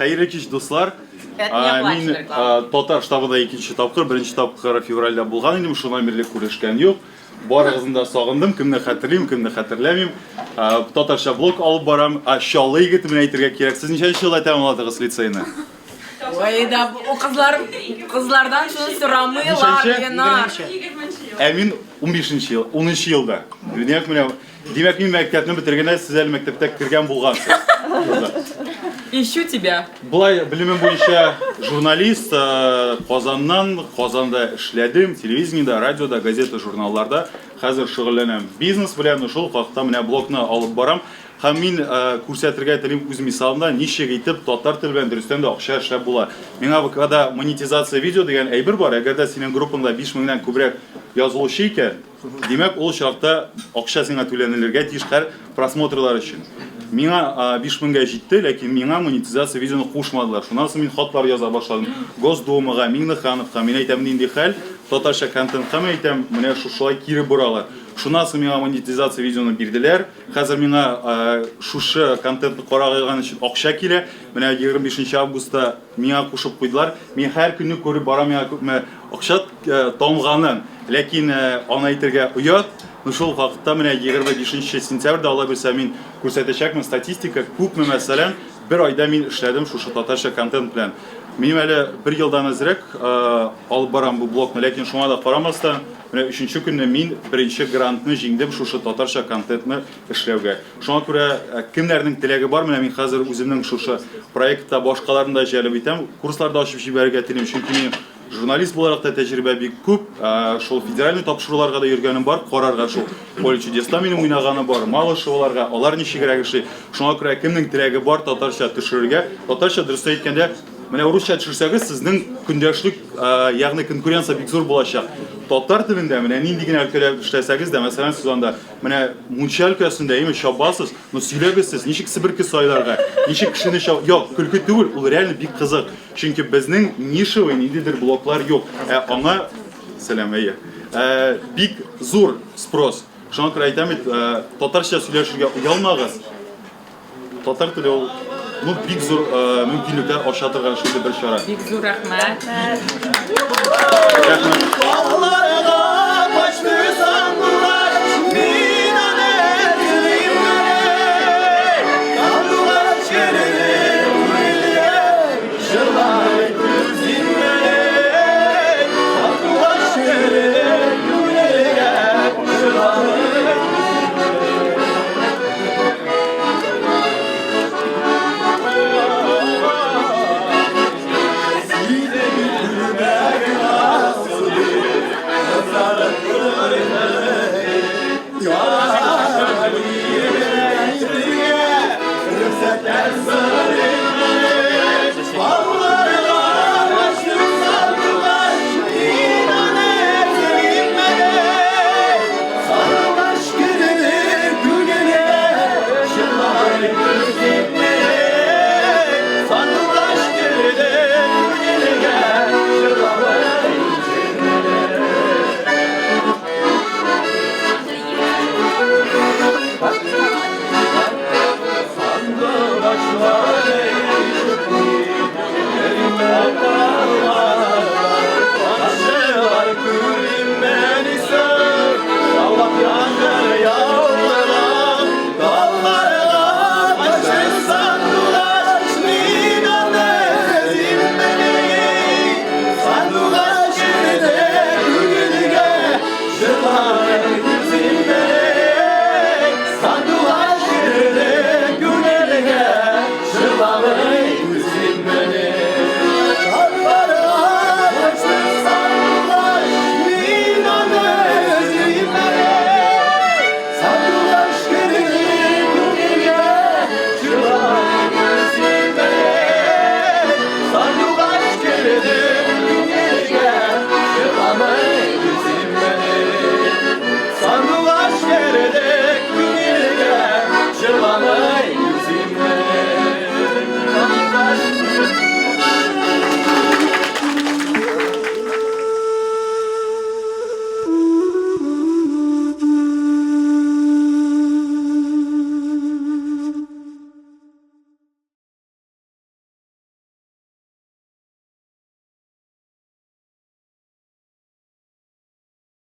Хәерле кич, дуслар. Это не Мин оплаченная реклама. Татар штабында икенче тапкыр, беренче тапкыр февральдә булган идем, шуннан бирле күрешкән юк. Барыгызны да сагындым, кемне хәтерлим, кемне хәтерләмим. Татарча блог алып барам. Чаллы егете менә әйтергә кирәк. Сез ничәнче елда тәмамладыгыз лицейны? Ой, да, у кызлар, кызлардан шуны сорамыйлар, Ничәнче? Ленар. Ә мин 15 ел, 10 елда. Димәк, менә, димәк, мин мәктәпне бетергәндә сез әле мәктәптә кергән булгансыз. Ищу тебя. Болай белемем буенча журналист, Казаннан, Казанда эшләдем, телевидениедә, радиода, газета, журналларда. Хәзер шөгыльләнәм бизнес белән, шул хакта менә блогны алып барам. Һәм мин күрсәтергә телим үз мисалымда, ничек итеп татар теле белән дөрестән дә акча эшләп була. Миңа ВКда монетизация видео дигән әйбер бар, әгәр дә синең группаңда 5000-нән күбрәк язылучы икән, димәк, ул очракта акча сиңа түләнелергә тиеш һәр просмотрлар өчен. Миңа 5000-гә җитте, ләкин миңа монетизация видеоны кушмадылар. Шуннан соң мин хатлар яза башладым. Госдумага, Миңнехановка, мин әйтәм, нинди хәл, татарча контентка мин әйтәм, менә шушылай кире боралар. Шуннан соң миңа монетизация видеоны бирделәр. Хәзер миңа шушы контентны караган өчен акча килә. Менә 25 августта миңа кушып куйдылар. Мин һәр көнне күреп барам миңа күпме акча тамганын. Ләкин аны әйтергә оят. Ну шул вакытта менә 25 сентябрьдә Алла бирсә мин күрсәтәчәкмен статистика, күпме мәсәлән бер айда мин эшләдем шушы татарча контент белән. Минем әле бер елдан әзрәк алып барам бу блогны, ләкин шуңа да карамастан, менә өченче көнне мин беренче грантны җиңдем шушы татарча контентны эшләүгә. Шуңа күрә кемнәрнең теләге бар, менә мин хәзер үземнең шушы проектта башкаларны да җәлеп итәм, курслар да ачып җибәрергә телим, чөнки минем журналист буларак та тәҗрибә бик күп, шул федеральный тапшыруларга да йөргәнем бар, карарга шул Поле чудеста минем уйнаганым бар, Малышеваларга, алар ничегрәк эшли. Шуңа күрә кемнең теләге бар татарча төшерергә, татарча дөрес әйткәндә, менә русча төшерсәгез, сезнең көндәшлек, ягъни конкуренция бик зур булачак. Татар телендә менә нинди генә өлкәдә эшләсәгез дә, мәсәлән, сез анда менә мунча өлкәсендә әйме чабасыз, но сөйләгез сез, ничек себерке сайларга, ничек кешене чаб... Юк, көлке түгел, ул реально бик кызык. Чөнки безнең нишевый ниндидер блоклар юк. Ә аңа, сәлам, әйе, бик зур спрос. Шуңа күрә әйтәм бит, татарча сөйләшергә оялмагыз. Татар теле ул, ну, бик зур мөмкинлекләр ача торган шундый бер чара. Бик зур рәхмәт. Рәхмәт.